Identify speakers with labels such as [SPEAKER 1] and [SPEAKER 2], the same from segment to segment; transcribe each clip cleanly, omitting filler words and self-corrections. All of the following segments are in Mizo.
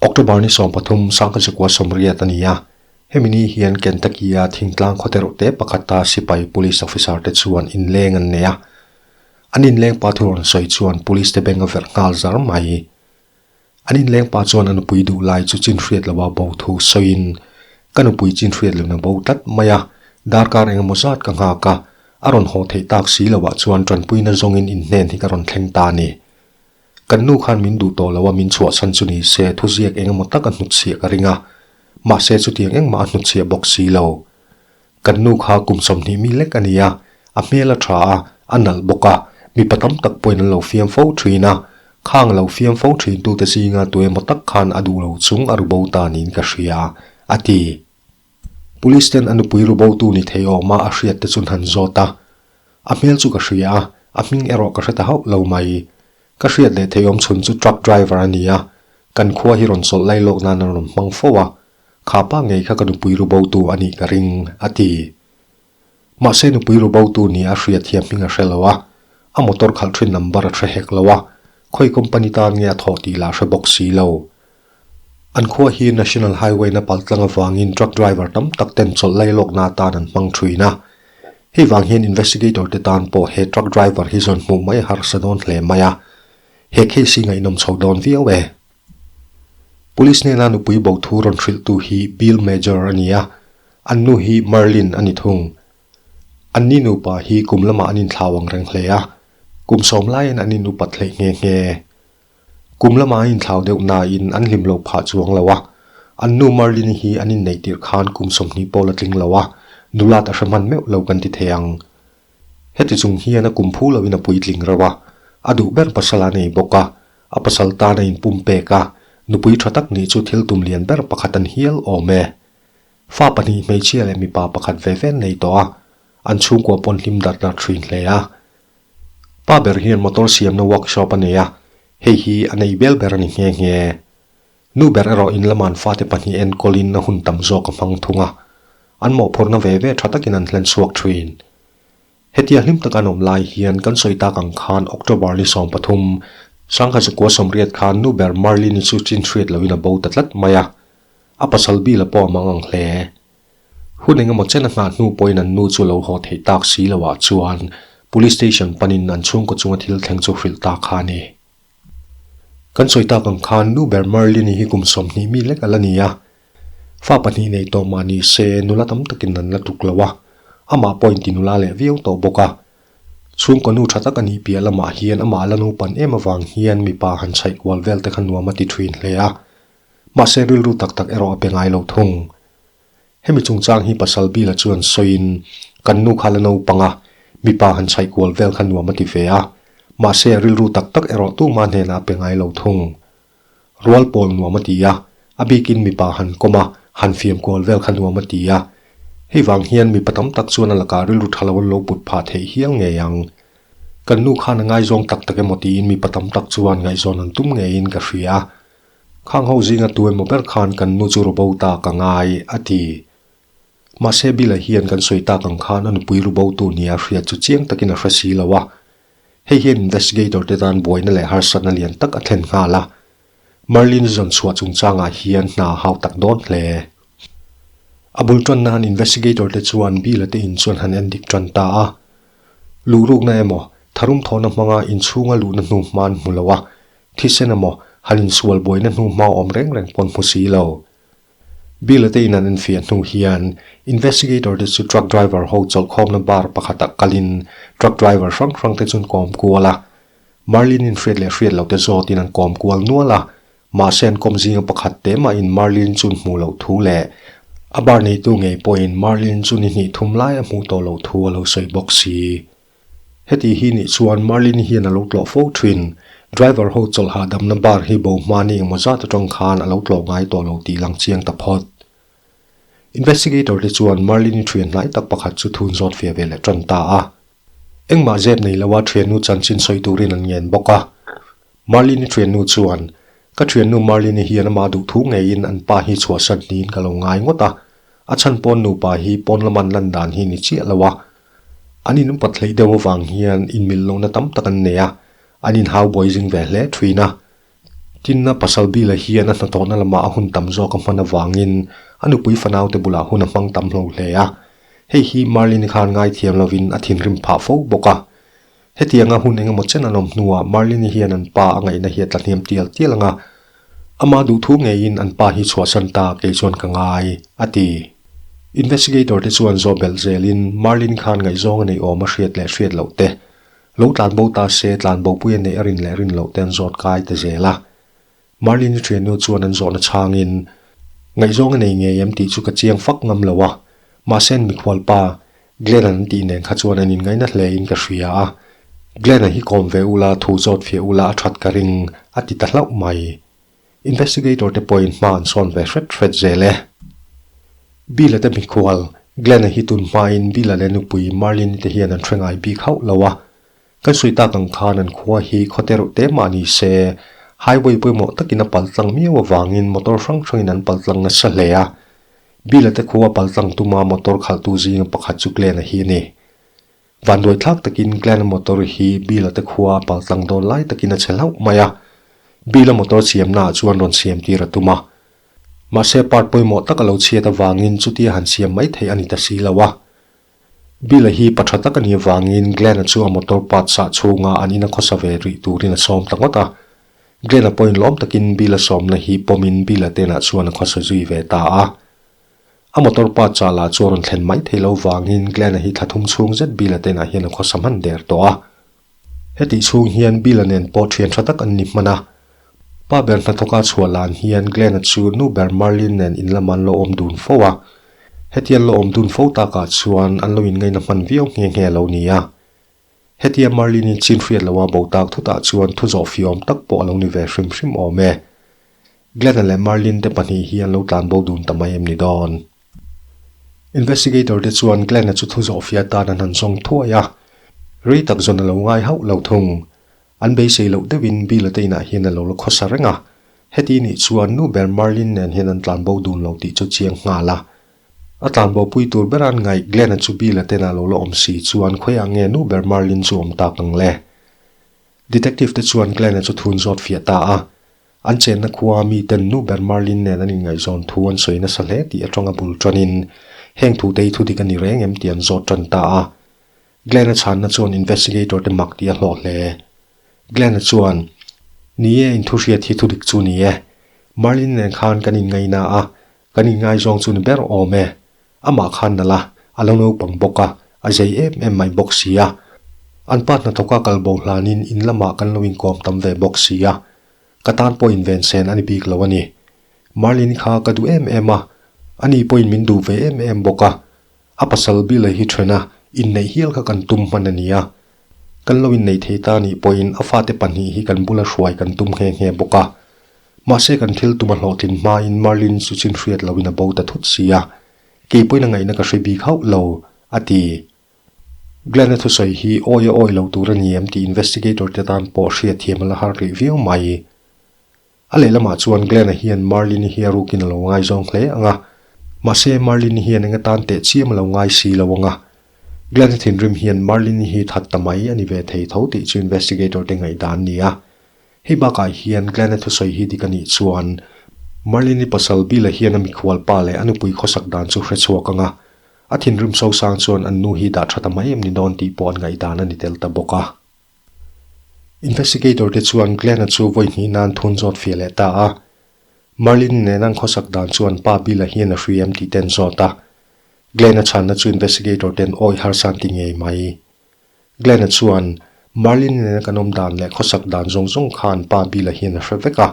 [SPEAKER 1] October ni 13 sangkhat zakua 80 a ni a, hemi ni hian Kentucky-a thingtlang khawte reuh te pakhata sipai police officer te chuan inleng an nei a. An inleng pa thu rawn sawi chuan police te beng a verh nghal zar mai. An inleng pa chuan a nupui duh lai chu chin hriat loha bo thu sawiin, Ka nupui chin hriat lohna bo tlat mai a, darkar engemaw zat ka nghak a, a rawn haw theih tak si loah chuan tanpuina zawngin inhnen hi ka rawn thleng ta a ni. Kan nu khan min duh tawh loa min chhuahchhan chu ni se thuziak engemaw tak a hnutchhiah ka ring a, mahse chutiang engmah a hnutchhiah bawk si lo. Kan nu kha kum 20 mi lek a ni a, a hmel a tha a, a nalh bawk a, mipa tam tak pawhin an lo fiam fo thin a, khang lo fiam fo thin tute zinga tuemaw tak khan a duh lo chung a rubo ta niin ka hria, a ti. Police ten a nupui rubotu ni thei awma a hriat te chun han zawt a, a hmel chu ka hria a, a hming erawh ka hre ta hauh lo mai. Ka hriat leh thei awm chhun chu truck driver a ni a, kan khua hi rawn chawlh lai lawk nan a rawn hmang fo a, Kha pa ngei kha ka nupui rubotu a nih ka ring, a ti. Mahse nupui rubotu nia a hriat hian hming a hre lo a, a motor khalh thin number a hre hek lo a, khawi company tan nge a thawh tih lah a hre bawk si lo. An khua hi National Highway na paltlang avangin truck driver tam tak ten chawlh lai lawkna atan an hmang thin a. Hei vang hian investigator te tan pawh he truck driver hi zawn hmuh mai a harsa dawn hle mai a. He case hi ngaihnawm chho dawn viau e. Police hnena nupui bo thu rawn hrilhtu hi Bill Major a ni a, an nu hi Merlin a ni thung. Anni nupa hi kum lamah an inthlau ang reng hle a, kum 10 laiin an inupat hleih nghe nghe. Kum lamah an inthlau deuh nain an hlim lo phah chuang lo a, an nu Merlin-i hi an inneih tirh khan kum 20 pawh la tling lo a, nulat a hre hman meuh lo kan ti thei ang. Heti chung hian a kum phu loin a puitling reuh a, a duh ber pasal a nei bawk a, a pasal tan a inpum pek a, nupui tha tak nih chu thil tum lian ber pakhat an hial awm e. Fa pahnih hmeichhia leh mipa pakhat ve ve an nei tawh a, an chhungkua pawn hlim dar dar thin hle a. Pa ber hian motor siamna workshop a nei a, hei hi a nei bel ber a ni nghe nghe. Nu ber erawh in lama an fate pahnih enkawlin a hun tam zawk a hmang thung a, an mawhphurhna ve ve tha takin an hlen chhuak thin. Hetia hlim taka an awm lai hian kan sawi tak ang khan October ni 13, 1980 khan nu ber Marlene-i chu chin hriat loin a bo ta tlat mai a, a pasal Bill-a pawh a mang ang hle. Hun engemaw chen a nghah hnu pawhin an nu chu lo haw theih tak si loah chuan Police Station panin an chhungkaw chunga thil thleng chu hrilh ta kha a ni. Kan sawi tak ang khan nu ber Merlin-i hi kum 20 mi lek a la ni a, fa pahnih nei tawh mah ni se nula tam takin an la tuk lo a, amah pawh inti nula leh viau tawh bawk a. Chhungkaw nu tha tak a nih piah lamah hian amah la naupan em avang hian mipa han chhaih kual vel te kha nuam a ti thin hle a, mahse rilru tak tak erawh a pe ngai lo thung. Hemi chungchang hi pasal Bill-a chuan sawiin, Kan nu kha la naupang a, mipa han chhaih kual vel kha nuam a ti ve a, mahse a rilru tak tak erawh tuma hnenah a pe ngai lo thung. Rual pawl nuam a ti a, a bikin mipa han kawm a, han fiam kual vel kha nuam a ti a. Hei vang hian mipa tam tak chuan a lakah rilru tha lo an lo put phah theih hial ngei ang. Kan nu khan a ngaizawng tak tak emaw tiin mipa tam tak chuan ngaihzawn an tum ngeiin ka hria. Khang ho zinga tu emaw ber khan kan nu chu rubo ta ka ngai, a ti. Mahse Bill-a hian kan sawi tak ang khan a nupui rubo tu nia hriat chu chiang takin a hre si lo a. Hei hian investigator te tan buaina leh harsatna lian tak a thlen nghal a. Merlin zawn chhuah chungchangah hian hna a hau tak dawn hle. A bul tan nan investigator te chuan Bill-a te in chuan han en dik tan ta a. Luhrukna emaw, tharum thawhna hmanga inchhunga luhna hnu hman hmu lo a, Thisen emaw, han insual buaina hnu hma awm reng reng pawn hmu si lo. Bill-a te in an enfiah hnu hian investigator te chu truck driver ho chawlhkhawmna bar pakhatah kalin truck driver hrang hrang te chu an kawm kual a. Marlin in hriat leh hriat loh te zawtin an kawm kual nual a, mahse an kawm zinga pakhat te mahin Marlin chu an hmuh loh thu leh a bar neitu ngei pawhin Marlin chu ni hnih thum lai a hmuh tawh loh thu a lo sawi bawk si. Heti hi nih chuan Marlin hian a lo tlawh fo thin. Driver ho chawlh hahdamna bar hi bo hma ni engmaw zat atang khan a lo tlawh ngai tawh lo tih lang chiang ta phawt. Investigator te chuan Marlin-i thian hnai tak pakhat chu thun zawt fia ve leh tan ta a. Engmah zep nei loa thiannu chanchin sawi turin an ngen bawk a. Marlin-i thiannu chuan, Ka thiannu Marlin-i hian amah duh thu ngeiin an pa hi chhuahsan niin ka lo ngai ngawt a. A chhan pawn nupa hi pawn laman lan dan hi ni chiah lo a. An inupat hleih deuh avang hian inmil lohna tam tak an nei a, an inhau buai zing ve hle thin a. Tinna pasal Bill-a hian a hnathawhna lamah a hun tam zawk a hman avangin a nupui fanaute bulah hun a hmang tam hlo hle a. Hei hi Marlene khan ngaithiam lovin a thinrim phah fo bawk a. Hetianga hun engemaw chen an awm hnuah Marlene hian an pa a ngaihna hi a tla hniam tial tial ang a, amah duhthu ngeiin an pa hi chhuahsan ta kei chuan ka ngai, a ti. Investigator te chuan zawh belh zelin Marlene khan ngaihzawng a neih awm a hriat leh hriat loh te, lo tlanbo ta se tlanbopui a neih a rin leh rin loh te an zawt kai ta zel a. Marlene thiannu chuan an zawhna chhangin, Ngaihzawng a nei ngei em tih chu ka chiang fak ngam lo a, mahse an mikhual pa, Glenn an tih nen kha chuan an inngaihna hle in ka hria a, Glenn a hi kawm ve ula, thu zawt fiah ula a that ka ring, a ti ta hlauh mai. Investigator te pawhin hma an sawn ve hret hret zel e. Bill-a te mikhual, Glenn-a hi tun hmain Bill-a leh nupui Marlene-i te hian an hre ngai bik hauh lo a, Kan sawi tak ang khan an khua hi khawte reuh te mah ni se, highway pawimawh takin a pal tlang miau avangin motor hrang hrangin an pal tlang nasa hle a. Bill-a te khua pal tlang tuma motor khalhtu zinga pakhat chu Glenn-a hi a ni. Vanduai thlak takin Glenn-a motor hi Bill-a te khua a pal tlang dawn lai takin a che hlauh mai a. Bill-a motor siamnaah chuan rawn siam tir a tum a. Mahse part pawimawh tak a lo chhiat avangin chutia han siam mai theih a ni ta si lo a. Bill-a hi pa tha tak a nih avangin Glenn-a chu a motor part sah chhunga an ina khawsa ve rih turin a sawm ta ngawt a. Glenn-a pawhin lawm takin Bill-a sawmna hi pawmin Bill-a tenah chuan a khawsa zui ve ta a. A motor part chah lah chu a rawn thlen mai thei lo vangin Glenn-a hi thla thum chhung zet Bill-a tenah hian a khawsa hman der tawh a. Hetih chhung hian Bill-a nen pawh thian tha tak an ni hman a. Pa ber hnathawka chhuah lan hian Glenn-a chu nu ber Marlene nen in lamah an lo awm dun fo a. Hetiang lo awm dun fo takah chuan an lo inngaihna hman viau nghe nghe a lo ni a. Hetia Marlene-i chin hriat loha bo tak thutah chuan thu zawh fiawm tak pawh a lo ni ve hrim hrim awm e. Glenn-a leh Marlene te pahnih hi an lo tlan bo dun ta mai em ni dawn? Investigator te chuan Glenn-a chu thu zawhfiah atan an han zawng thuai a, rei tak zawn a lo ngai hauh lo thung. An beisei loh deuhin Bill-a te inah hian a lo la khawsa reng a, heti nih chuan nu ber Marlene nen hian an tlan bo dun lo tih chu chiang nghal a. A tlan bo pui tur ber an ngaih Glenn-a chu Bill-a te inah a lo la awm si chuan khawiah nge nu ber Marlene chu awm tak ang le? Detective te chuan Glenn-a chu thun zawt fiah ta a. An chenna khua miten nu ber Marlene nen an inngaihzawn thu an sawi nasa hle tih atanga bul tanin heng thute hi thudik a ni reng em tih an zawt tan ta a. Glenn-a chhanna chuan investigator te mak tih a hlawh hle. Glenn-a chuan, Ni e, in thuhriat hi thudik chu ni e. Marlene nen khan kan inngaihna a, kan inngaizawng chu ni ber awm e. Amah khan nalh a, a lo naupang bawk a, a zei em em mai bawk si a. An pa hnathawka kal bo hlanin in lamah kan lo inkawm tam ve bawk si a. Ka tan pawh inven sen a ni bik lo a ni. Marlene kha ka duh em em a, ani pawhin min duh ve em em bawk a. A pasal Bill-a hi then a, inneih hial kha kan tum hman a ni a. Kan lo inneih thei ta nih pawhin a fate pahnih hi kan bula hruai kan tum nghe nghe bawk a. Mahse kan thil tum a hlawhtlin hmain Marlene chu chin hriat loin a bo ta thut si a, kei pawhin a ngaihna ka hre bik hauh lo, a ti. Glenn-a thusawi hi awi a awi lo tur a ni em tih investigator te tan pawh hriatthiam a la har rih viau mai. A lehlamah chuan Glenn-a hian Marlene-i hi a rukin a lo ngaizawng hle ang a, mahse Marlene-i hian eng atan teh chiam a lo ngai si lo ang a. Glenn-a thinrim hian Marlene-i hi that ta mai a ni ve thei tho tih chu investigator te ngaihdan a ni a. Hei bakah hian Glenn-a thusawi hi dik a nih chuan Marlene-i pasal Bill-a hian a mikhual pa leh a nupui khawsak dan chu hre chhuak ang a, a thinrim sosang chuan an nu hi dah tha ta mai em ni dawn tih pawh an ngaihdan a ni tel ta bawk a. Investigator te chuan Glenn-a chu vawi hnih nan thun zawt fiah leh ta a. Marlene nen an khawsak dan chuan pa Bill-a hian a hri em tih te an zawt a. Glenn-a chhanna chu investigator ten awi harsa an ti ngei mai. Glenn-a chuan Marlene nena kan awm dan leh khawsak dan zawng zawng khan pa Bill-a hian a hre vek a.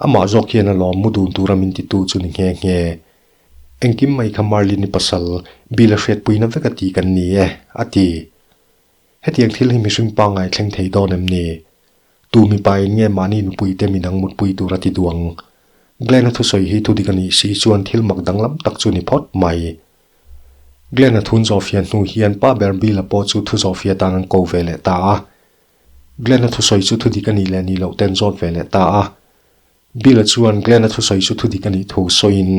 [SPEAKER 1] Amah zawk hian a lawm mu dun tura min titu chu ni nghe nghe. Engkim mai kha Marlene-i pasal Bill-a hriatpuina vek a ti kan ni e, a ti. Hetiang thil hi mihring pangngai thleng thei dawn em ni? Tu mipa in nge mahni nupui te minang mutpui tur a ti duang? Glenn-a thusawi hi thudik a nih si chuan thil mak danglam tak chu ni phawt mai. Glenn-a thun zawhfia hnu hian pa ber Bill-a pawh chu thu zawhfia tan an ko ve leh ta a. Glenn-a thusawi chu thudik a nih leh nih loh ten zawt ve leh ta a. Bill-a chuan Glenn-a thusawi chu thudik a nih thu sawiin,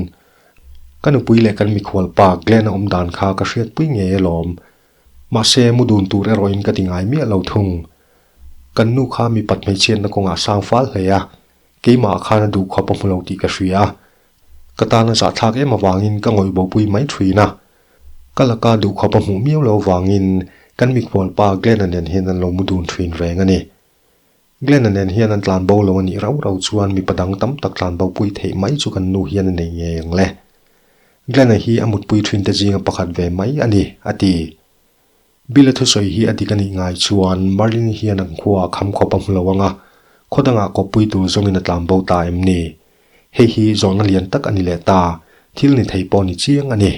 [SPEAKER 1] Ka nupui leh kan mikhual pa Glenn-a awm dan kha ka hriatpui ngei alawm. Mahse, mu dun tur erawhin ka ti ngai miah lo thung. Kan nu kha mipat hmeichhiatna kawngah sang fal hle a, keimahah khan a duh khawp a hmu lo tih ka hria a. Ka tan a zahthlak em avangin ka ngawih bopui mai thin a. Ka laka duh khawp a hmuh miau lo avangin kan mikhualpa Glenn-a nen hian an lo mu dun thin reng a ni. Glenn-a nen hian an tlan bo lo a nih rau rau chuan mipa dang tam tak tlan bo pui theih mai chu kan nu hian a nei ngei ang le. Glenn-a hi a mutpui thinte zinga pakhat ve mai a ni, a ti. Bill-a thusawi hi a dik a nih ngai chuan Marlin hian an khuaah kham khawp a hmu lo ang a, khaw dangah kawppui tur zawngin a tlan bo ta em ni? Hei hi zawhna lian tak a ni leh ta, thil ni thei pawh ni chiang a ni.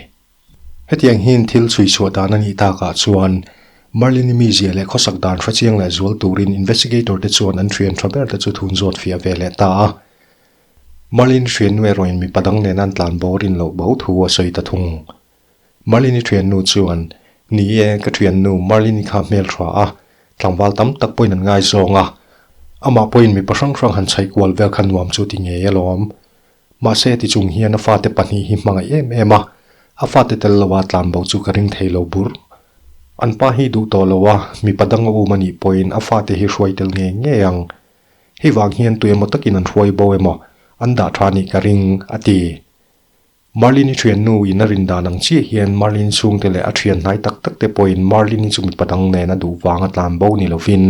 [SPEAKER 1] Hetiang hian thil chhui chhuah dan a nih takah chuan Marlin-i mizia leh khawsak dan hre chiang leh zual turin investigator te chuan an thian tha ber te chu thun zawt fiah ve leh ta a. Marlin thiannu erawhin mipa dang nena an tlan bo rin loh bo thu a sawi ta thung. Marlin-i thiannu chuan, Ni e, ka thiannu Marlin-i kha hmel tha a, tlangval tam tak pawhin an ngaizawng a, amah pawhin mipa hrang hrang han chhaih kual vel kha nuam chu ti ngei alawm. Mahse ti chung hian a fate pahnih hi hmangaih em em a, a fate tel loa tlanbo chu ka ring thei lo bur. An pa hi duh tawh lo a, mipa dang a um a nih pawhin a fate hi hruai tel ngei ngei ang. Hei vang hian tu emaw takin an hruai bo emaw, an dah tha nih ka ring, a ti. Marlin-i thiannu in a rin dan ang chiah hian Marlin chhungte leh a thian hnai tak tak te pawhin Marlin-i chu mipa dang nen a duh vanga tlanbo ni lovin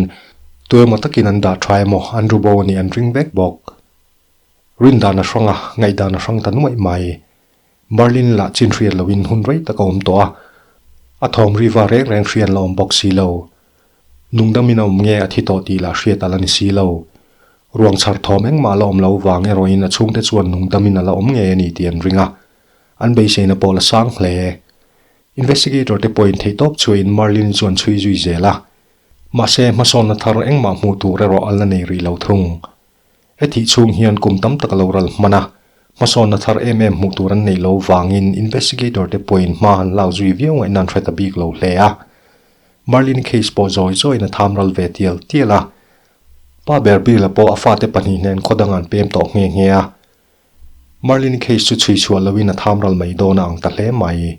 [SPEAKER 1] tu emaw takin an dah tha emaw, an ru bo a nih an ring vek bawk. Rindan a hrang a, ngaihdan a hrang ta nuaih mai. Merlin lah chin hriat loin hun rei tak a awm tawh a, a thawm riva reng reng hrian la awm bawk si lo. Nungdamin a awm nge a thi tawh tih lah hriat a la ni si lo. Ruang chhar thawm engmah la awm lo vang erawhin a chhungte chuan nungdamin a la awm ngei a ni tih an ring a, an beiseina pawh la sang hle. Investigator te pawhin theihtawp chhuahin Merlin chuan chhui zui zel a, mahse hmasawnna thar engmah hmuh tur erawh a la nei rih lo thung. Hethih chhung hian kum tam tak a lo ral hman a, hmasawnna thar em em hmuh tur an neih lo vangin investigator te pawhin hma han lak zui viau ngaihna an hre ta bik lo hle a. Marlin case pawh zawi zawiin a tham ral ve tial tial a. Pa ber Bill-a pawh a fate pahnih hnen khaw dangah an pem tawh nghe nghe a. Marlin case chu chhui chhuah loin a tham ral mai dawn a ang ta hle mai.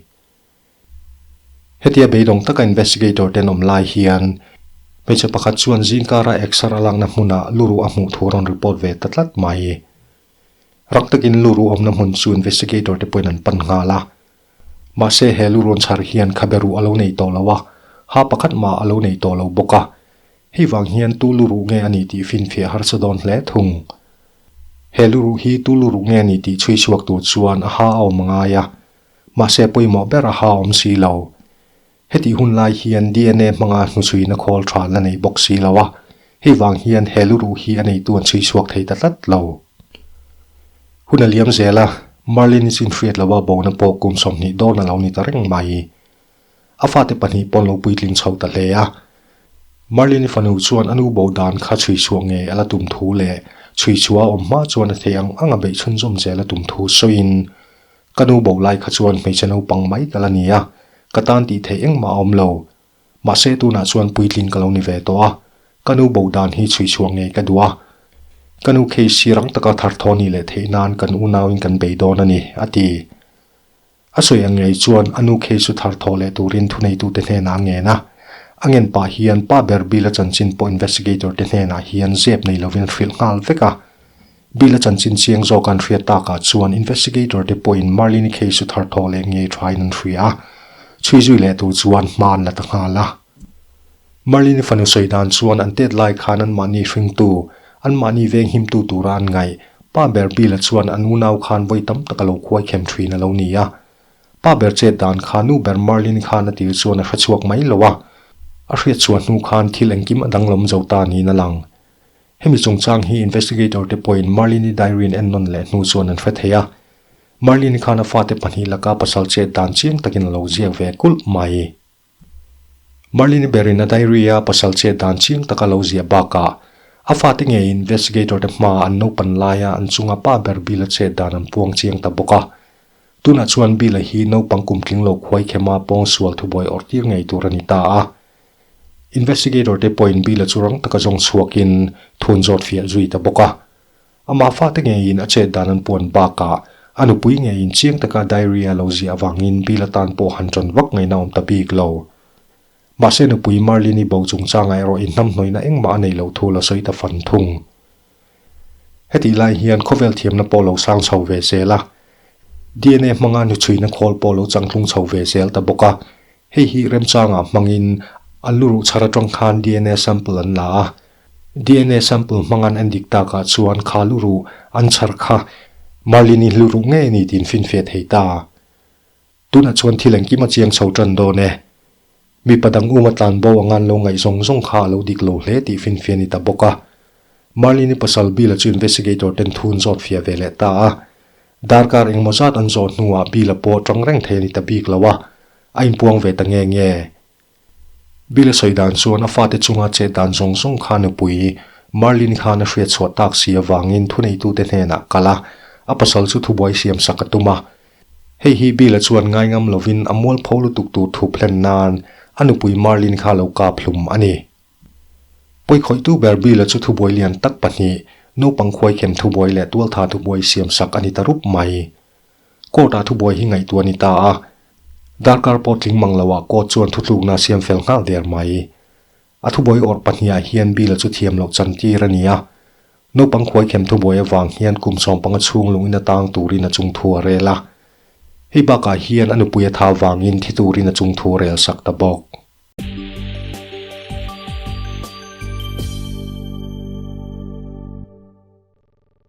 [SPEAKER 1] Hetia beidawng taka investigator ten awm lai hian hmeichhe pakhat chuan zingkara exer a lakna hmunah luruh a hmuh thu a rawn report ve ta tlat mai. Rak takin luruh awmna hmun chu investigator te pawhin an pan nghal a. Mahse he luruan chhar hian khabe ruh a lo nei tawh lo a, ha pakhat mah a lo nei tawh lo bawk a. Hei vang hian tu luruh nge a nih tih finfiah harsa dawn hle thung. He luruh hi tu luruh nge a nih tih chhui chhuak tur chuan a ha a awm a ngai a. Mahse pawimawh ber a ha awm si lo. Hetih hun lai hian dna hmanga hnuchhuina khawl tha la nei bawk si lo a, hei vang hian he luruh hi a neitu an chhui chhuak thei ta tlat lo. Hun a liam zel a, Marlene-i chu inhriat lo a bona pawh kum 20 dawn a lo ni ta reng mai. A fate pahnih pawn lo puitling chho ta hle a. Marlene-i fanu chuan a nu bo dan kha chhui chhuah ngei a la tum thu leh chhui chhuah a awm hma chuan a thei ang ang a beih chhunzawm zel a tum thu sawiin Ka nu bo lai kha chuan hmeichhe naupang mai ka la ni a, ka tan tih theih engmah a awm lo. Mahse tunah chuan puitling ka lo ni ve tawh a, ka nu bo dan hi chhui chhuah ngei ka duh a. Ka nu case hi rang taka thar thaw ni leh theih nan kan unauin kan bei dawn a ni, a ti. A sawi ang ngei chuan a nu case chu thar thaw leh turin thuneitute hnenah a ngen a. A ngen pah hian pa ber Bill-a chanchin pawh investigator te hnenah hian zep nei lovin hrilh nghal vek a. Bill-a chanchin chiang zawk an hriat takah chuan investigator te pawhin Marlene-i case chu thar thawh leh ngei thain an hria a, chhui zui leh tur chuan hma an la ta nghal a. Marlene-i fanu sawi dan chuan an tet lai khan anmahni hringtu, anmahni veng himtu tura an ngaih. Pa ber Bill-a chuan an unau khan vawi tam tak a lo khuai khem thin a lo ni a. Pa ber chet dan kha nu ber Marlene khan a tir chuan a hrechhuak mai lo a, a hriat chhuah hnu khan thil engkim a danglam zo ta niin a lang. Hemi chungchang hi investigator te pawhin Marlene-i diary an en nawn leh hnu chuan an hre thei a. Marlene-i khan a fate pahnih laka pasal chet dan chiang takin a lo ziak ve kulh mai. Marlene-i berin a diary a pasal chet dan chiang taka lo ziah bakah a fate ngei investigator te hmaa an naupan laia an chunga pa ber Bill-a chet dan an puang chiang ta bawk a. Tunah chuan Bill-a hi naupang kum tling lo khuai khema pawngsual thubuai awrh tir ngei tur a ni ta a. Investigator te pawhin Bill-a chu rang taka zawng chhuakin thun zawt fiah zui ta bawk a. Amah fate ngeiin a chet dan an puan bakah a nupui ngeiin chiang taka diary a lo ziah avangin Bill-a tan pawh han ṭawn vak ngaihna awm ta bik lo. Mahse nupui Marlene-i bo chungchangah erawh inhnamhnawihna engmah a nei lo thu la sawi ta fan thung. Hetih lai hian khawvel thiamna pawh lo sang chho ve zel a, DNA hmanga hnuchhuina khawl pawh lo changtlung chho ve zel ta bawk a. Hei hi remchangah hmangin an luruh chhar atang khan DNA sample an la a. DNA sample hmangan an dik takah chuan kha luruh an chhar kha Marlene-i luruh ngei a ni tiin finfiah thei ta. Tunah chuan thil engkim a chiang chho tan dawn e. Mipa dang uma tlan bo anga an lo ngaih zawng zawng kha a lo dik lo hle tih finfiah a ni ta bawk a. Marlene-i pasal Bill-a chu investigator ten thu an zawt fiah ve leh ta a. Darkar engemaw zat an zawh hnuah Bill-a pawh tang reng thei a ni ta bik lo a, a inpuang ve ta nge nge. Bill-a sawi dan chuan a fate chunga chet dan zawng zawng kha nupui Marlene khan a hriat chhuah tak si avangin thuneitute hnenah kal a, a pasal chu thubuai siam sak a tum a. Hei hi Bill-a chuan ngaingam lovin a mualpho lutuk tur thup hlen nan a nupui Marlene kha lo kap hlum a ni. Pawikhawihtu ber Bill-a chu thubuai lian tak pahnih, naupang khuaikhem thubuai leh tualtha thubuai siam sak a ni ta rup mai. Court-ah thubuai hi ngaihtuah a ni ta a, darkar pawh tling mang loah court chuan thutlukna a siam fel nghal der mai. A thubuai awrh pahnihah hian Bill-a chu thiam loh chantir a ni a, naupang khuaikhem thubuai avang hian kum 15 chhung lungin a tang turin a chung thu a rel a. Hei bakah hian a nupui a tha vangin thi turin a chung thu a rel sak ta bawk.